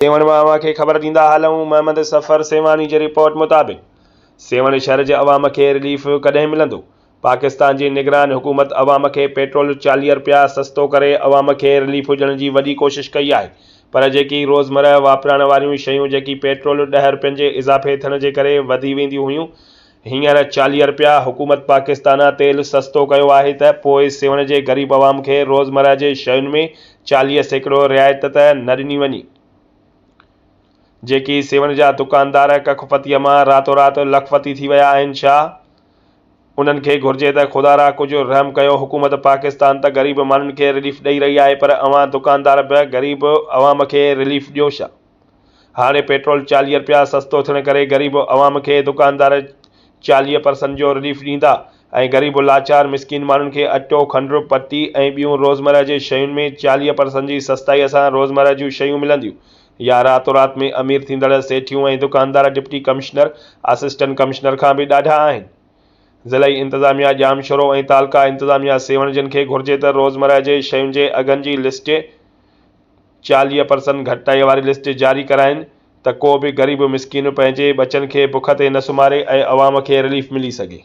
سيوهڻ مان اوهان کي خبر ڏيندا هلون محمد صفر سيوهاڻي جي رپورٽ مطابق سيوهڻ شهر جي عوام کي رليف ڪڏهن ملندو؟ پاڪستان جي نگران حڪومت عوام کي پيٽرول 40 رپيا سستو ڪري عوام کي رليف ڏيڻ جي وڏي ڪوشش ڪئي آهي پر جيڪي روزمره واپرائڻ واريون شيون جيڪي پيٽرول ڏهه رپين جي اضافي ٿيڻ جي ڪري وڌي وينديون هيون هينئر 40 رپيا حڪومت پاڪستان تيل سستو ڪيو آهي ته پوء سيوهڻ جي غريب عوام کي روزمره جي شين ۾ 40% رعايت ته نه ڏني وڃي. جيڪي سيوهڻ جا دڪاندار ڪک پتيء مان راتو رات لکپتي ٿي ويا آهن ڇا انهن کي گهرجي ته خدارا ڪجهه رحم ڪيو حڪومت پاڪستان ته غريب ماڻهن کي رليف ڏئي رهي آهي پر اوهان دڪاندار به غريب عوام کي رليف ڏيو ڇا. هاڻي پيٽرول 40 رپيا سستو ٿيڻ ڪري غريب عوام کي دڪاندار 40 پرسنٽ جو رليف ڏيندا ۽ غريب لاچار مسڪين ماڻهن کي اٽو، کنڊ، پتي ۽ ٻيون روزمره جي شين ۾ 40 پرسنٽ جي سستائي سان روزمره جون شيون ملنديون يا راتو رات ۾ امير ٿيندڙ سيٺيون ۽ دڪاندار ڊپٽي ڪمشنر، اسسٽنٽ ڪمشنر کان به ڏاڍا آهن. ضلعي انتظاميا ڄامشورو ۽ تعلقه انتظاميا سيوهڻ جن کي گهرجي ته روزمره جي شين جي اگهن جي لسٽ 40 پرسنٽ گهٽتائي واري لسٽ جاري ڪرائين ته ڪو به غريب مسڪين پنهنجي ٻچن کي بک تي نه سمهاري ۽ عوام کي رليف ملي سگهي.